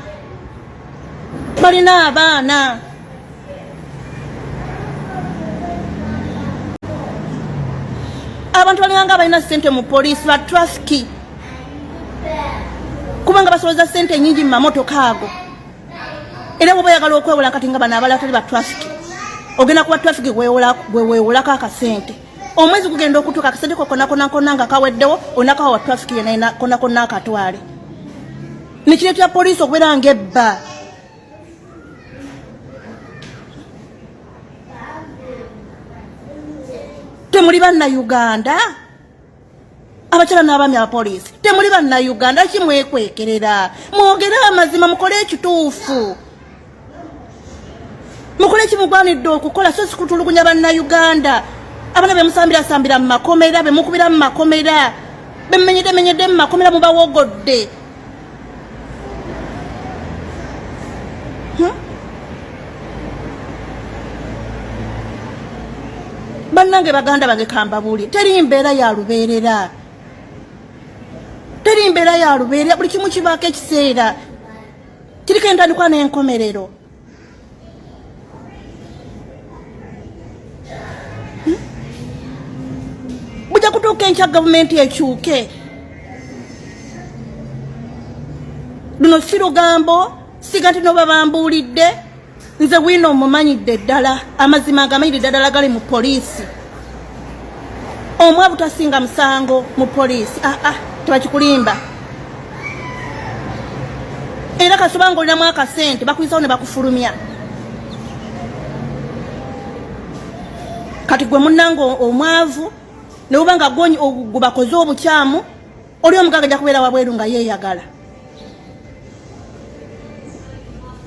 balina abaana. Abantu balinganga abalina ssente mu poliisi ba trafiki, kubanga basolooza ssente nyingi mu mamotoka ago. Era bwoba oyagala okwewola, kati nga bano abalala tali ba trafiki, ogenda kuba trafiki gwe weewolako akasente. Omwezi gugenda okutuuka, akasente ko kona nga kaweddewo, onakawa wa trafiki yena kona akatwale. Nekireetera poliisi okubeera ng'ebba. Temuli Bannayuganda abakyala n'abaami abapoliisi? Temuli Bannayuganda? Kimwekwekerera, mwogere amazima, mukole ekituufu, mukole ekimugwanidde okukola, so sikutulugunya Bannayuganda. Abaana bemusambirasambira mu makomera, bemukubira mu makomera, bemumenyedemenyedde mu makomera, mubawogodde. Bannange, baganda bange, kambabuulire, teri mbeera ya lubeerera, teri mbeera ya lubeerera. Buli kimu kibaako ekiseera, kiriko entandikwa n'enkomerero. Bujja kutuuka enkya gavumenti ekyuke. Luno si lugambo, siga nti noba bambuulidde. Nze bwino omumanyidde ddala, amazima gamanyidde ddala gali mu poliisi. Omwavu tasinga musango mu poliisi. Aa ah, tebakikulimba. Era kasoba nga olinamu akasente, bakuyisawo ne bakufulumya. Kati gwe munnanga omwavu, newuba nga gubakoze obukyamu, oli omugaga ajja kubeera wabweru nga yeeyagala.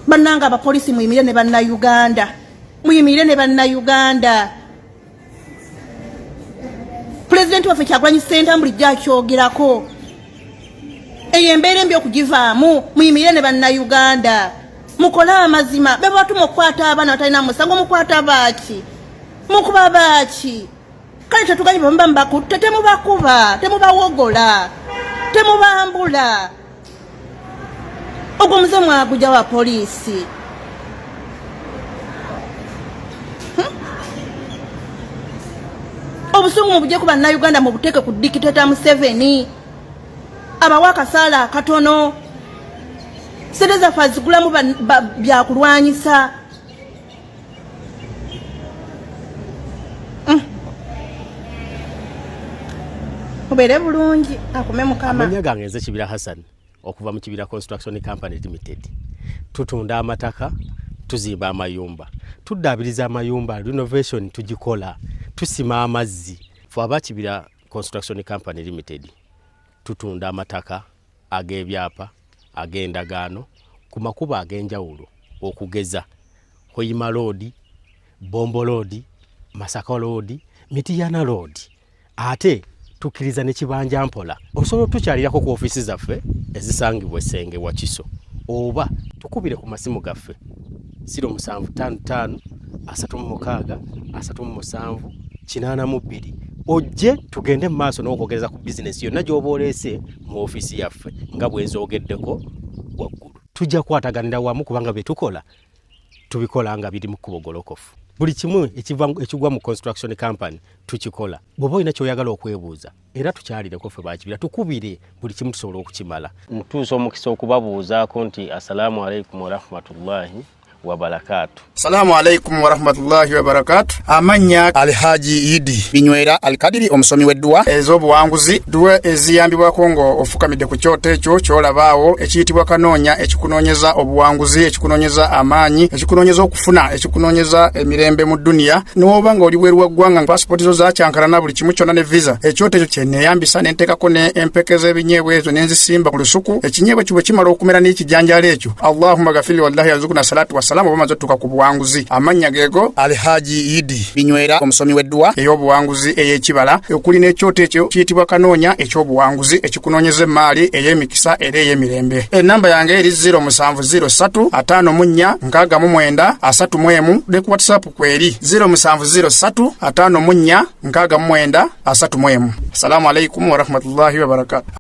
Bannanga abapoliisi, muyimirire ne Bannayuganda, muyimirire ne Bannayuganda. Pulezidenti waffe Kyagulanyi Ssentamu bulijjo akyogerako, eyo embeera embi okugivaamu, muyimirire ne Bannayuganda, mukole amazima. Be batuma okukwata abaana batalina musango, mukwata baaki? Mukuba baaki? Kale tetuganyi bwemuba mubakutte, temubakuba, temubawogola, temubambula. Ogwo muze mwaguja wa poliisi. Obusungu mubujje ku Bannayuganda, mubuteeke ku dikiteta Museveni abawa akasaala akatono. Sente zaffe azigulamu byakulwanyisa. Mubeere bulungi, akume Mukama. Amannya gange nze Kibira Hassan okuva mu Kibira Construction Company Limited. Tutunda amataka, tuzimba amayumba, tuddaabiriza amayumba, renovation tugikola, tusima amazzi. Fe aba Kibira Construction Company Limited tutunda amataka ag'ebyapa, ag'endagaano ku makubo ag'enjawulo, okugeza Hoima Road, Bombo Road, Masaka Road, Mitiyana Road. Ate tukkiriza ne kibanja mpola. Osobola otukyalirako ku ofiisi zaffe ezisangibwa Essenge Wakiso, oba tukubire ku masimu gaffe 0755 36 37 82. Ojje tugende mu maaso n'okwogereza ku bizinesi yonna gy'oba oleese mu ofiisi yaffe nga bwe nzoogeddeko waggulu. Tujja kukwataganira wamu kubanga bye tukola tubikola nga biri mu kkubo golokofu. Buli kimu ekigwa mu construction company tukikola. Bw'oba olina ky'oyagala okwebuuza era tukyalireko ffe bakibira, tukubire, buli kimu tusobola okukimala. Ntuusa omukisa okubabuuzaako nti assalaamu alaikum warahmatullahi wabarakaatu. Salaamu alaikum warahmatullahi wabarakatu. Amannya Alhaji Idi Binywera Alkadiri, omusomi w'edduwa ez'obuwanguzi, dduwa eziyambibwako nga ofukamidde ku kyoto ekyo ky'olabaawo ekiyitibwa kanoonya, ekikunoonyeza obuwanguzi, ekikunoonyeza amaanyi, ekikunoonyeza okufuna, ekikunoonyeza emirembe mu dduniya. N'oba nga oli bweru wa ggwanga, pasipooti zo zakyankalana, buli kimu kyonna ne visa, ekyoto ekyo kyeneeyambisa ne nteekako ne empeke z'ebinyeebwa ezo ne nzisimba ku lusuku. Ekinyeebwa ekyo bwe kimala okumera n'ekijanjaalo ekyo, Allahumma gafiri wallahi yazukuna salatu wassalamu, oba omaze otuuka ku buwanguzi. Amannya geego Alhaji Idi Binywera, omusomi w'edduwa ey'obuwanguzi ey'ekibala, okuli n'ekyoto ekyo kiyitibwa kanoonya eky'obuwanguzi, ekikunoonyeza emmaali ey'emikisa era ey'emirembe. Enamba yange eri 0703 54 69 31, ne ku WhatsApp kweri 0703 54 69 31. Assalamu alaikum warahmatullahi wabarakatu.